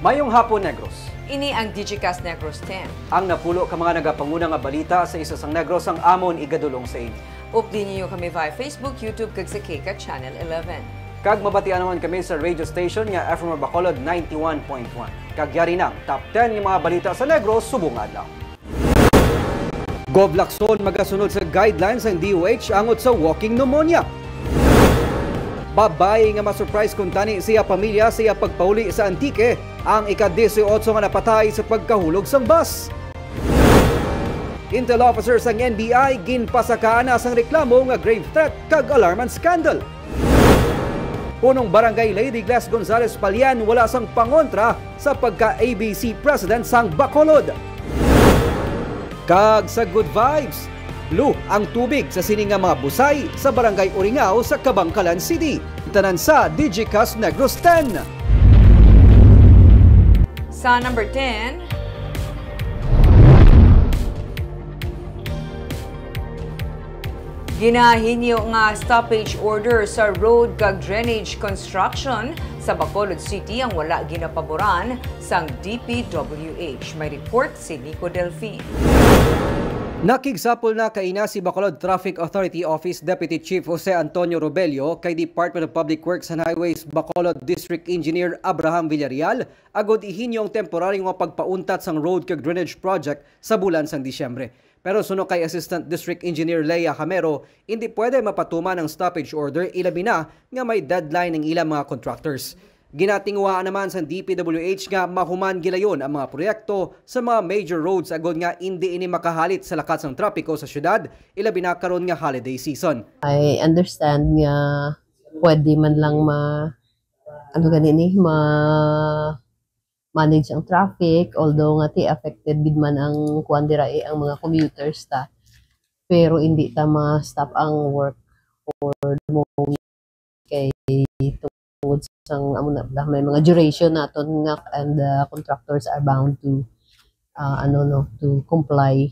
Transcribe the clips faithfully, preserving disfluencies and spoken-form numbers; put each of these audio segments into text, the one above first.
Mayong hapon, Negros. Ini ang Digicast Negros ten. Ang napulo ka mga nagapanguna nga balita sa isa sang Negros ang amon igadulong sa inyo. Updi ninyo kami via Facebook, YouTube, kag sa K CAT Channel eleven. Kag mabatian naman kami sa radio station nga F M R Bacolod ninety-one point one. Kag yari na ang top ten nga mga balita sa Negros subong adlaw. Gov Lacson magasunod sa guidelines sang D O H angot sa walking pneumonia. Babayi nga ma-surprise kuntani sa iya pamilya sa iya pagpauli sa Antique, ang ika-dieciocho nga napatay sa pagkahulog sang bus. Intel officer sang N B I ginpasakaan na sang reklamo nga grave threat kag alarm and scandal. Punong Barangay Lady Gles Gonzales Palian wala sang pangontra sa pagka-A B C President sang Bacolod. Kag sa Good Vibes, lu ang tubig sa sini nga mga busay sa Barangay Uringao sa Kabankalan City. Tanan sa Digicast Negros ten. Sa number ten, Ginahinyo nga stoppage order sa road kag drainage construction sa Bacolod City ang wala ginapaboran sang D P W H. May report si Nico Delfin. Nakigsapol na kaina si Bacolod Traffic Authority Office Deputy Chief Jose Antonio Robelio kay Department of Public Works and Highways Bacolod District Engineer Abraham Villarreal agod ihinyo ang temporaryo nga pagpauntat sang road kag drainage project sa bulan sang Disyembre. Pero suno kay Assistant District Engineer Lea Hamero, indi pwede mapatuman ang stoppage order ilabi na nga may deadline ang ilang mga contractors. Ginatinguhaan naman sang D P W H nga mahuman gilayon ang mga proyekto sa mga major roads agod nga indi ini makahalit sa lakat sang trapiko sa syudad, ilabi na karon nga holiday season. I understand nga pwede man lang ma ano gani ni ma manage ang traffic, although nga ti affected gid man ang kuan dira eh, ang mga commuters ta. Pero hindi ta ma-stop ang work for the moment kay tungod sang amo na bala, may mga duration naton nga and the contractors are bound to uh, ano no to comply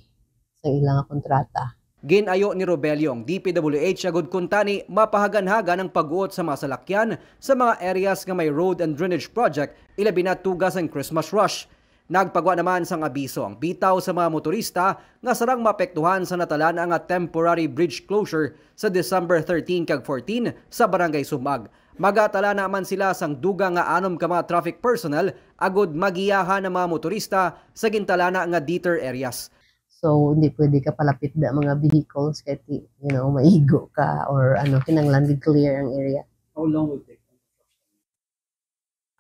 sa ilang kontrata. Gin-ayo ni Robelio ang D P W H agud kuntani mapahaganhagan ang pag-uot sa mga salakyan sa mga areas nga may road and drainage project, ilabi na tuga sang Christmas rush. Nagpagwa naman sang abiso ang bitaw sa mga motorista nga sarang maapektuhan sa natalana nga temporary bridge closure sa December thirteen kag fourteen sa Barangay Sumag. Magatalana man sila sang dugang nga anom ka mga traffic personnel agud magiyahan ang mga motorista sa gintalana nga deter areas. So, hindi pwede ka palapit da mga vehicles kay ti, you know, maigo ka or ano, kinanglan gid clear ang area. How long will take?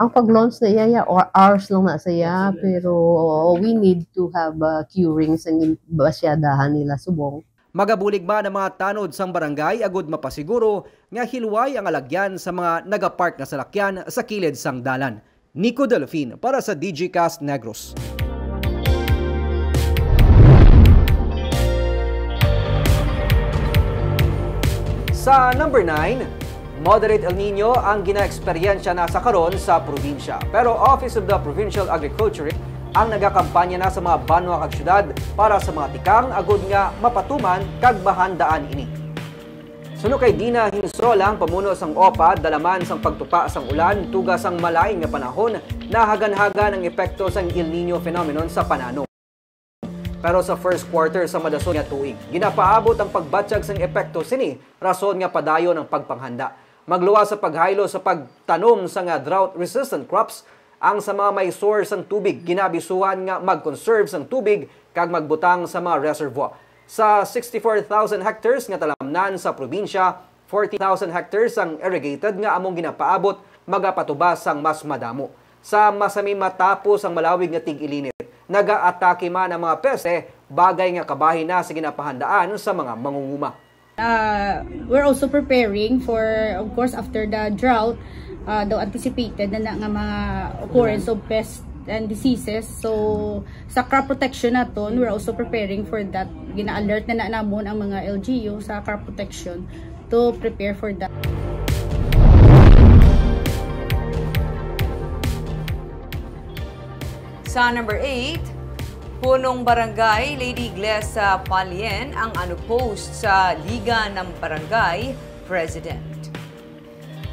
Ang pag-launch na iya, ya, or hours lang na sa iya, pero we need to have a curing sa basyadahan nila subong. Magabulig man ang mga tanod sang barangay agud mapasiguro nga hilway ang alagyan sa mga nagapark nga salakyan sa kilid sang dalan. Nico Delfin para sa Digicast Negros. Sa number nine, moderate El Nino ang ginaeksperyensya na sa karon sa probinsya. Pero Office of the Provincial Agriculture ang nagakampanya na sa mga banwa kag syudad para sa mga tikang agud nga mapatuman kag mahandaan ini. Suno kay Dina Hinsola, ang pamuno sang OPA, dala man sang pagtupa sang ulan, tuga sang malain nga panahon, nahaganhagan ang epekto sang El Nino phenomenon sa pananom. Pero sa first quarter sa madasol nga tuig, ginapaabot ang pagbatyag sang epekto sini, rason nga padayon ang pagpanghanda. Magluwas sa paghaylo sa pagtanom sang drought-resistant crops, ang sa mga may source sang tubig, ginaabisuhan nga mag-conserve sang tubig kag magbutang sa mga reservoir. Sa sixty-four thousand hectares nga talamnan sa probinsya, forty thousand hectares ang irrigated nga among ginapaabot magapatubas sang mas madamo. Sa masami matapos ang malawig nga tig-ilinit, nagaatake man ang mga peste, bagay nga kabahin na sa ginapahandaan sa mga mangunguma. Uh, we're also preparing for, of course, after the drought, uh, daw anticipated na, na nga mga occurrence of pests and diseases. So, sa crop protection naton, we're also preparing for that. Gina-alert na, na namon ang mga L G U sa crop protection to prepare for that. Sa number eight, Punong Barangay Lady Glesa Palien ang unopposed sa Liga ng Barangay President.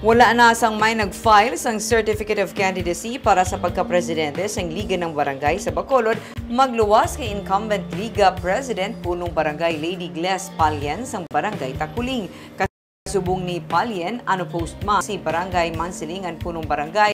Wala na sang may nag-file sang Certificate of Candidacy para sa pagkapresidente sang Liga ng Barangay sa Bacolod, magluwas kay incumbent Liga President Punong Barangay Lady Gles Palien sang Barangay Taculing. Kasubong ni Palien, unopposed man si Barangay Mansilingan Punong Barangay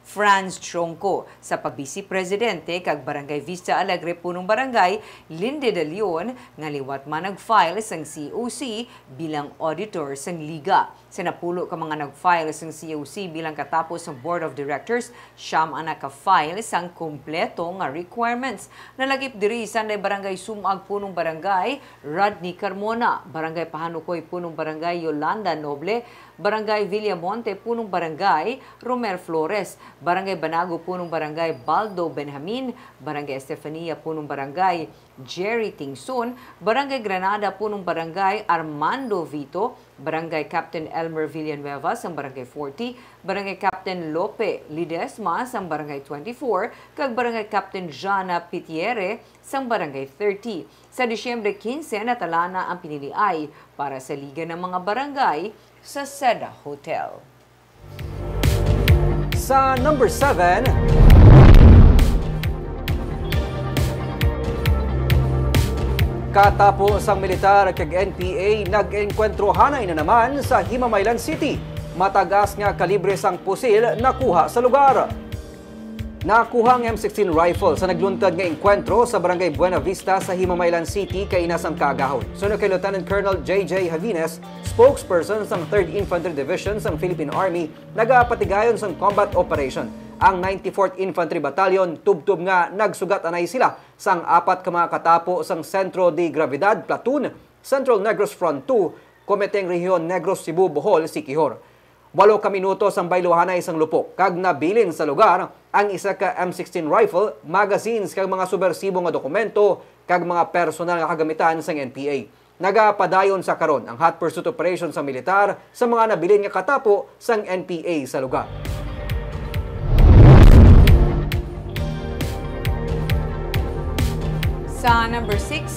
Franz Tronco. Sa pa-Vice Presidente kag Barangay Vista Alegre Punong Barangay, Lindy De Leon, nga liwat man nag-file sang C O C bilang auditor sang Liga. Sa napulo ka mga nag-file sang C O C bilang katapo sang Board of Directors, siyam ang naka-file sang kompleto nga requirements. Nalakip diri sanday Barangay Sumag Punong Barangay, Rodney Carmona, Barangay Pahanukoy Punong Barangay, Yolanda Noble, Barangay Villamonte Punong Barangay, Romer Flores, Barangay Banago Punong Barangay, Baldo Benjamin, Barangay Estefania Punong Barangay, Jerry Tingson, Barangay Granada Punong Barangay, Armando Vito, Barangay Captain Elmer Villanueva sang Barangay forty, Barangay Captain Lope Ledesma sang Barangay twenty-four, kag Barangay Captain Jana Pitiere sang Barangay thirty. Sa Disyembre quince, natala na ang piniliay para sa Liga ng mga Barangay sa Seda Hotel. Sa number seven, katapo sang militar kag N P A nag-engkwentro hanay na naman sa Himamaylan City. Matagas nga kalibre sang pusil nakuha sa lugar. Nakuha ang M sixteen rifle sa nagluntad nga engkwentro sa Barangay Buena Vista sa Himamaylan City kaina sang kaagahon. Suno kay Lieutenant Colonel J J Javines, spokesperson sang Third Infantry Division sang Philippine Army, nagapatigayon sang combat operation ang ninety-fourth Infantry Battalion, tubtob nga nagsugat anay sila sang apat ka mga katapo sang Centro de Gravidad Platoon, Central Negros Front two, Komiteng Rehiyon Negros Cebu, Bohol, Siquijor. Walo ka minuto sang baylo hanay sang lupok, kag nabilin sa lugar ang isa ka M sixteen rifle, magazines, kag mga subwersibo nga dokumento kag mga personal nga kagamitan sang N P A. Nagapadayon sa karon ang hot pursuit operation sang militar sa mga nabilin nga katapo sang N P A sa lugar. Sa number six,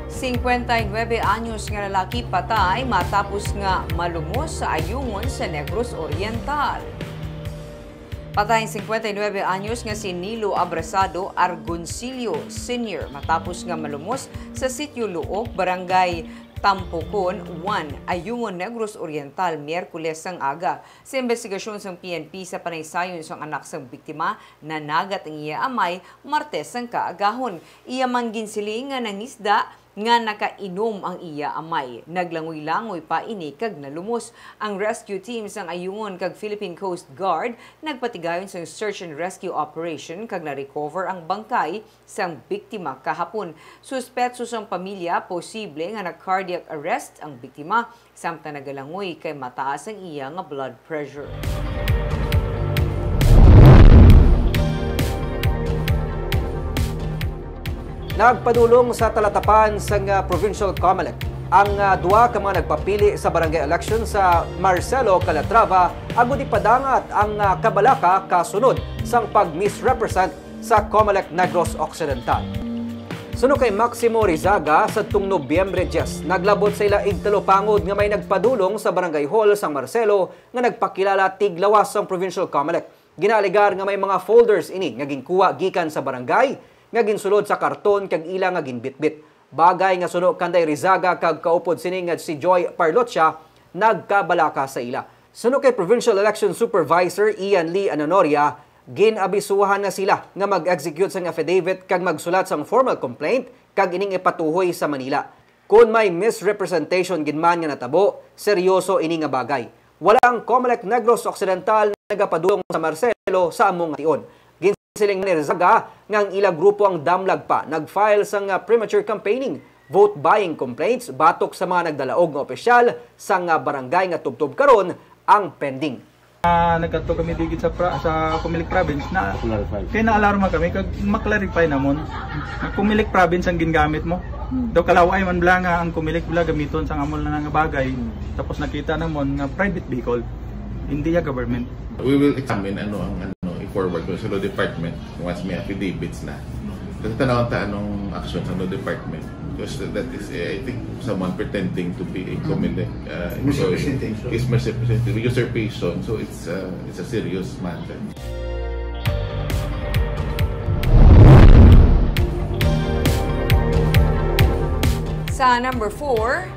singkwenta y nuebe anyos nga lalaki patay matapos nga malumos sa ayungon sa Negros Oriental. Patay ang singkwenta y nuebe anyos nga si Nilo Abrasado Argoncillo Senior matapos nga malumos sa Sitio Luok, Barangay Tampocon one, Ayungon, Negros Oriental, Miyerkules sang aga. Sa imbestigasyon sang P N P sa panaysayon sang anak sang biktima, nanagat ang iya amay Martes sang kaagahon. Iya man ginsiling nga nangisda nga nakainom ang iya amay. Naglangoy-langoy pa ini kag nalumos. Ang rescue team sang Ayungon kag Philippine Coast Guard nagpatigayon sang search and rescue operation kag na-recover ang bangkay sang biktima kahapon. Suspetso sang pamilya, posible nga na-cardiac arrest ang biktima, samtang nagalangoy kay mataas ang iya nga blood pressure. Nagpadulong sa talatapan sang, ah, Provincial Comelec ang, ah, duha ka mga nagpapili sa barangay election sa Marcelo, Calatrava, agud ipadangat ang, ah, kabalaka kasunod sang pag-misrepresent sa Comelec Negros Occidental. Suno kay Maximo Rizaga, sadtong Nobyembre diyes, naglabot sa ila igtalupangod nga may nagpadulong sa Barangay Hall sang Marcelo nga nagpakilala tiglawas sang Provincial Comelec. Ginaalegar nga may mga folders ini nga ginkuha gikan sa barangay nga ginsulod sa karton kag ila nga ginbitbit. Bagay nga suno kanday Rizaga kag kaupod sini nga si Joy Parlocha nagkabalaka sa ila. Suno kay Provincial Election Supervisor Ian Lee Ananoria, gin-abisuhan na sila nga mag-execute sang affidavit kag magsulat sang formal complaint kag ining ipatuhoy sa Manila. Kon may misrepresentation gid man nga natabo, seryoso ini nga bagay. Wala ang Comelec Negros Occidental nagapadulong sa Marcelo sa amo nga tion. Ginsiling ni Rizaga nga ang ila grupo ang damlag pa nag-file sang, ah, premature campaigning, vote buying complaints batok sa mga nagdalaog nga opisyal sang, ah, barangay nga tubtob karon ang pending. Ah, nagkadto kami digid sa pra-, sa Comelec Province na kay naalarma kami kag ma-clarify namon. Ang Comelec Province ang gingamit mo. Daw kalaw-ay man bala nga ang Comelec bala gamiton sang amo lang nga bagay. Tapos nakita namon nga private vehicle, hindi ya government. We will examine ano ang ano i-forward ko sa law department once may affidavits na. Kasi tanaw ta anong action sa law department. Because that is, eh, I think, someone pretending to be a Comelec, uh, employee. Misrepresentation. Is misrepresentation, usurpation. So it's, uh, it's a serious matter. Sa number four,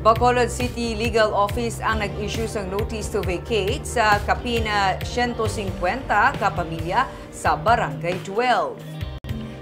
Bacolod City Legal Office ang nag-issue sang notice to vacate sa kapin na siyento singkwenta ka pamilya sa Barangay twelve.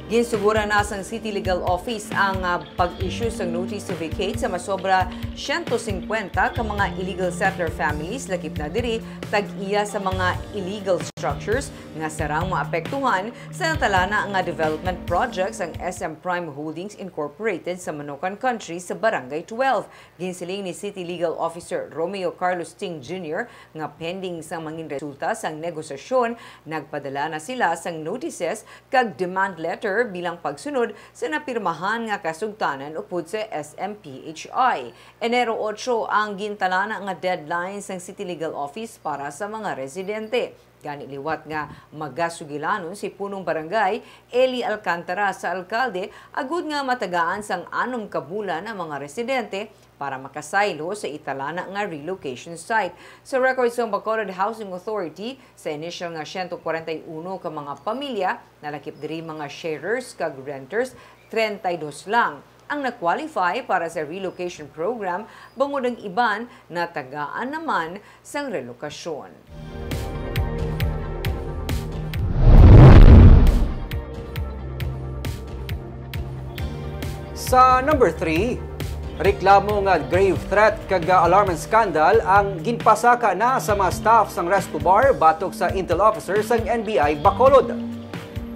Ginsuguran na sang City Legal Office ang, ah, pag-issue sang notice to vacate sa masobra siyento singkwenta ka mga illegal settler families, lakip na diri tag-iya sa mga illegal structures nga sarang maapektuhan sa natalana nga development projects ang S M Prime Holdings Incorporated sa Manokan Country sa Barangay twelve. Ginsiling ni City Legal Officer Romeo Carlos Ting Junior nga pending sang mangin resulta sang negosasyon, nagpadala na sila sang notices kag demand letter bilang pagsunod sa napirmahan nga kasugtanan upod sa S M P H I. Enero otso ang gintalana nga deadline sang City Legal Office para sa mga residente. Gani, liwat nga magasugilanon si Punong Barangay Eli Alcantara sa alkalde agud nga matagaan sang anom ka bulan ang mga residente para makasaylo sa italana nga relocation site. Sa record sang Bacolod Housing Authority, sa inisyal nga siyento kwarenta y uno ka mga pamilya, nalakip diri mga sharers kag renters, treinta y dos lang ang na-qualify para sa relocation program, bangod ang iban natagaan naman sang relokasyon. Sa number three, reklamo nga grave threat kag alarm scandal ang ginpasaka na sa mga staff sang resto bar batok sa intel officer sang N B I Bacolod.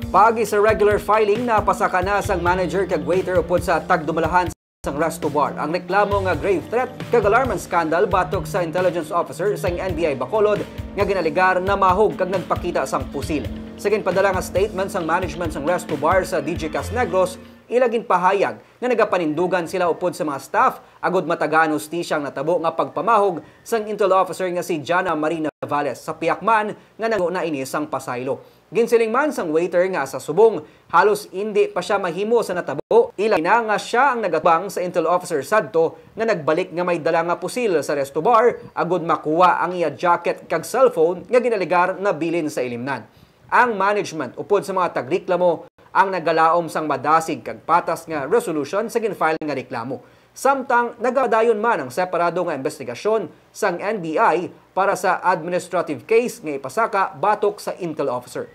Paagi sa regular filing, napasaka na sang manager kag waiter upod sa tagdumalahan sang resto bar ang reklamo nga grave threat kag alarm scandal batok sa intelligence officer sang N B I Bacolod nga ginalegar namahog kag nagpakita sang pusil. Sa ginpadala nga statement sang management sang resto bar sa D J Cas Negros, ila ginpahayag nga nagapanindugan sila upod sa mga staff agud matagaan hustisya ang natabo nga pagpamahog sang intel officer nga si Jana Marina Valles. Sa pihak man nga nangulo na ini sang pasaylo. Ginsiling man sang waiter nga sa subong, halos indi pa sia mahimo sa natabo, ilabi na nga sia ang nagatubang sa intel officer sadto nga nagbalik nga may dala nga pusil sa resto bar agud makuha ang iya jacket kag cellphone nga ginalegar nabilin sa ilimnan. Ang management upod sa mga tagreklamo ang nagalaom sang madasig kag patas nga resolution sa ginfile nga reklamo. Samtang nagadayon man ang separado nga investigasyon sang N B I para sa administrative case nga ipasaka batok sa intel officer.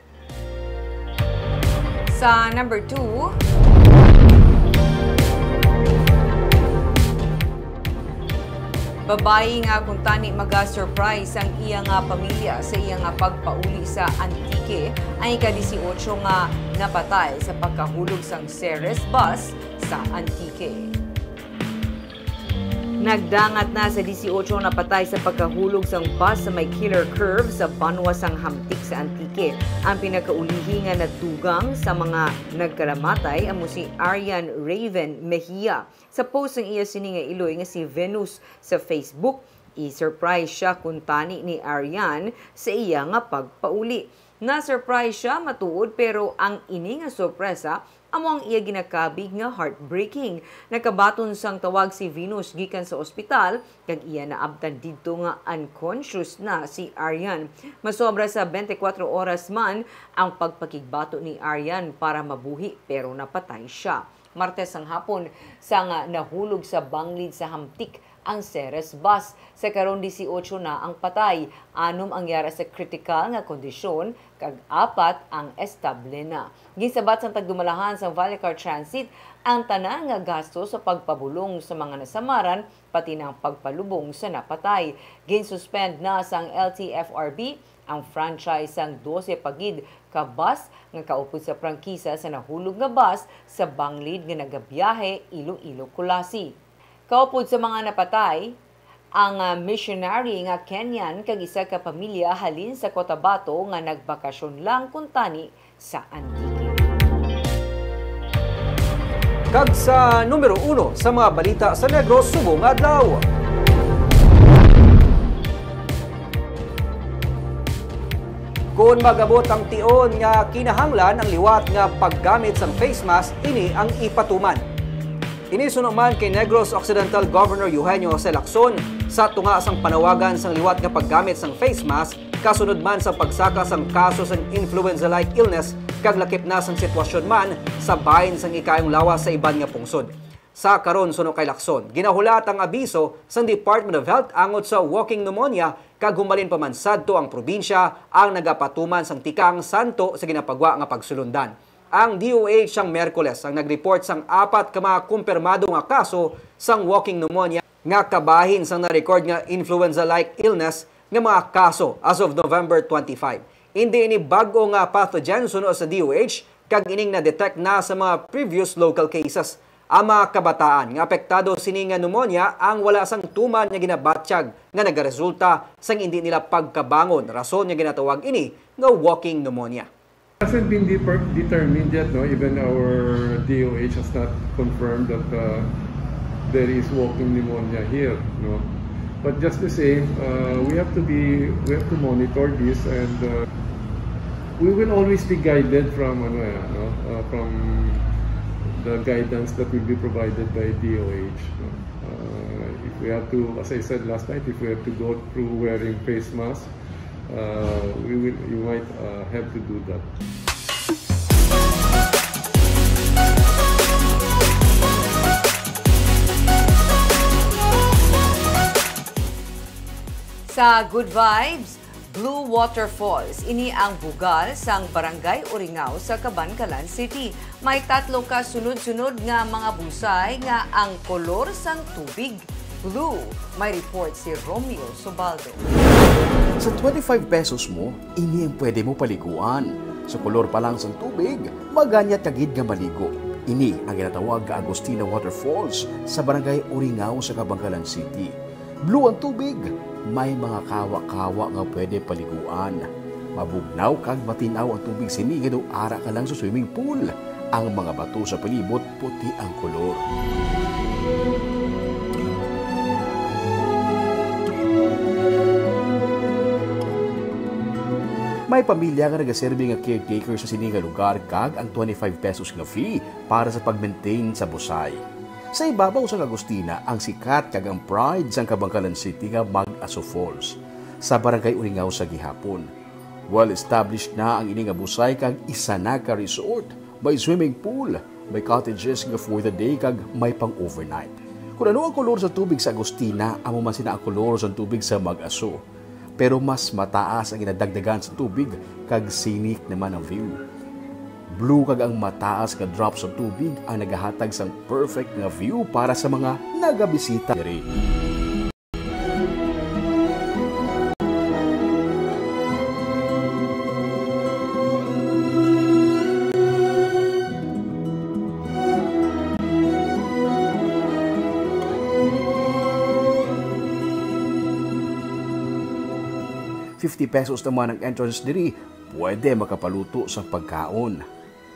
Sa number two, babayi nga kuntani maga-surprise ang iya nga pamilya sa iya nga pagpauli sa Antique, ang ika-disiotso nga napatay sa pagkahulog sang Ceres bus sa Antique. Nagdangat na sa disiotso napatay sa pagkahulog sang bus sa may Killer Curve sa banwa sang Hamtic sa Antique. Ang pinakaulihi nga natugang sa mga nagkalamatay amo si Arian Raven Mejia. Sa post sang iya sini nga iloy nga si Venus sa Facebook, i-surprise siya kuntani ni Arian sa iya nga pagpauli. Na-surprise siya matuod, pero ang ini nga sorpresa amo ang iya ginakabig nga heartbreaking. Nakabaton sang tawag si Venus gikan sa ospital, kag iya naabtan didto nga unconscious na si Arian. Masobra sa twenty-four oras man ang pagpakigbato ni Arian para mabuhi, pero napatay siya. Martes sang hapon, sang nahulog sa banglid sa Hamtic ang Ceres bus. Sa karon, disiotso na ang patay, anom ang yara sa kritikal nga kondisyon, kag apat ang estable na. Ginsabat sang tagdumalahan sang Vallecar Transit ang tanan nga gasto sa pagpabulong sa mga nasamaran, pati na ang pagpalubong sa napatay. Ginsuspend na sang L T F R B ang franchise sang dose pa gid ka bus nga kaupod sa prangkisa sa nahulog nga bus sa banglid nga nagabiyahe Iloilo, Culasi. Kaupod sa mga napatay, ang, ah, missionary nga Kenyan kag isa ka pamilya halin sa Cotabato nga nagbakasyon lang kuntani sa Antique. Kag sa numero uno sa mga balita sa Negros subong adlaw. Kon mag-abot ang tion nga kinahanglan ang liwat nga paggamit sang face mask, ini ang ipatuman. Ini suno man kay Negros Occidental Governor Eugenio Jose Lacson sa tunga sang panawagan sang liwat nga paggamit sang face mask, kasunod man sa pagsaka sang kaso sang influenza-like illness kag lakip na sang sitwasyon man sa bahin sang ikayong lawas sa iban nga pungsod. Sa karon, suno kay Lacson, ginahulat ang abiso sang Department of Health angot sa walking pneumonia, kag humalin pa man sadto ang probinsya ang nagapatuman sang tikang santo sa ginapagwa nga pagsulundan. Ang D O H sang Miyerkules ang nag-report sang apat ka mga kumpirmado nga kaso sang walking pneumonia nga kabahin sang na-record nga influenza-like illness nga mga kaso as of November twenty-five. Indi ini bag-o nga pathogen suno sa D O H, kag ining na-detect na sa mga previous local cases. Ang mga kabataan nga apektado sini nga pneumonia ang wala sang tuman nga ginabatyag nga nagaresulta sang indi nila pagkabangon, rason nga ginatawag ini nga walking pneumonia. Hasn't been deper-, determined yet, no? Even our D O H has not confirmed that, uh, there is walking pneumonia here, no? But just the same, uh, we have to be, we have to monitor this, and, uh, we will always be guided from, ano, eh, no? Uh, from the guidance that will be provided by D O H, no? Uh, if we have to, as I said last night, if we have to go through wearing face masks, uh, we will, you might, uh, have to do that. Sa Good Vibes, Blue Waterfalls, ini ang bugal sang Barangay Uringao sa Kabankalan City. May tatlo ka sunod-sunod nga mga busay nga ang kolor sang tubig blue. May report si Romeo Subaldo. Sa twenty-five pesos mo, ini ang pwede mo paliguan. Sa kolor pa lang sang tubig, maganyat ka gid nga maligo. Ini ang ginatawag nga Agustina Waterfalls sa Barangay Uringao sa Kabankalan City. Blue ang tubig, may mga kawa-kawa nga pwede paliguan. Mabugnaw kag matin-aw ang tubig sini nga daw ara ka lang sa swimming pool. Ang mga bato sa palibot puti ang kolor. May pamilya nga nagaserbi nga caretaker sa sini nga lugar kag ang twenty-five pesos nga fee para sa pag-maintain sa busay. Sa ibabaw sang Agustina ang sikat kag ang pride sang Kabankalan City nga Mag-Aso Falls, sa Barangay Uringao sa gihapon. Well established na ang ini nga busay kag isa na ka resort. May swimming pool, may cottages nga for the day kag may pang-overnight. Kon ano ang kolor sa tubig sa Agustina, amo man sina ang kolor sa tubig sa Mag-Aso. Pero mas mataas ang ginadagdagan sa tubig kag scenic naman ang view. Blue kag ang mataas nga drop sa tubig ang nagahatag sang perfect nga view para sa mga nagabisita diri. Fifty pesos naman ang entrance diri, pwede makapaluto sa pagkaon.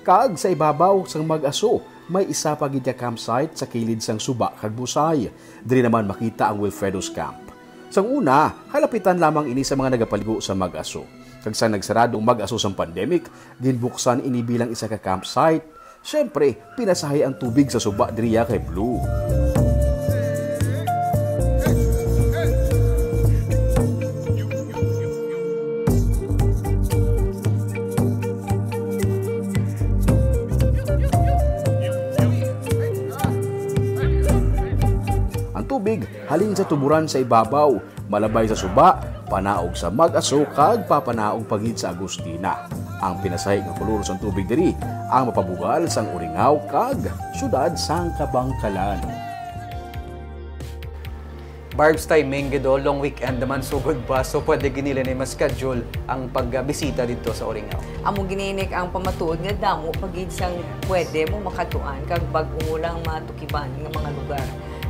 Kag sa ibabaw sang Mag-Aso, may isa pa gid ka campsite sa kilid sang suba kag busay. Diri naman makita ang Wilfredo's Camp. Sang una, halapitan lamang ini sa mga nagapaligo sa Mag-Aso. Kag sa nagsarado ang Mag-Aso sang pandemic, ginbuksan ini bilang isa ka campsite. Siyempre, pinasahi ang tubig sa suba diriya kay Blue. Ang tubig halin sa tuburan sa ibabaw, malabay sa suba, panaog sa Mag-Aso kag papanaog pa gid sa Agustina. Ang pinasahi nga kolor sang tubig diri ang mapabugal sang Uringao kag siyudad sang Kabangkalan. Barbs, timing gid, oh, long weekend naman sugod ba, so pwede gid nila ni ma-schedule ang pagbisita didto sa Uringao. Amo gid ini ang pamatuod nga damo pa gid sang pwede mo makadtuan kag bag-o mo lang matukiban nga mga lugar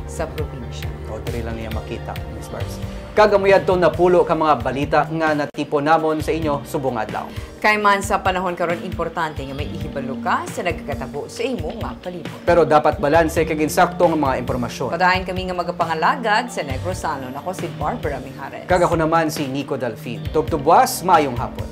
sa probinsya. O, diri lang niya makita, Miss Barbs. Kag amo yadto napulo ka mga balita nga natipon namon sa inyo subong adlaw. Kay man sa panahon karon, importante nga may ihibalo ka sa nagakatabo sa imo nga palibot. Pero dapat balanse kag insakto nga mga impormasyon. Padayon kami nga magapangalagad sa Negros Salon. Ako si Barbara Mijares. Kag ako naman si Nico Delfin. Tubtob buwas, maayong hapon.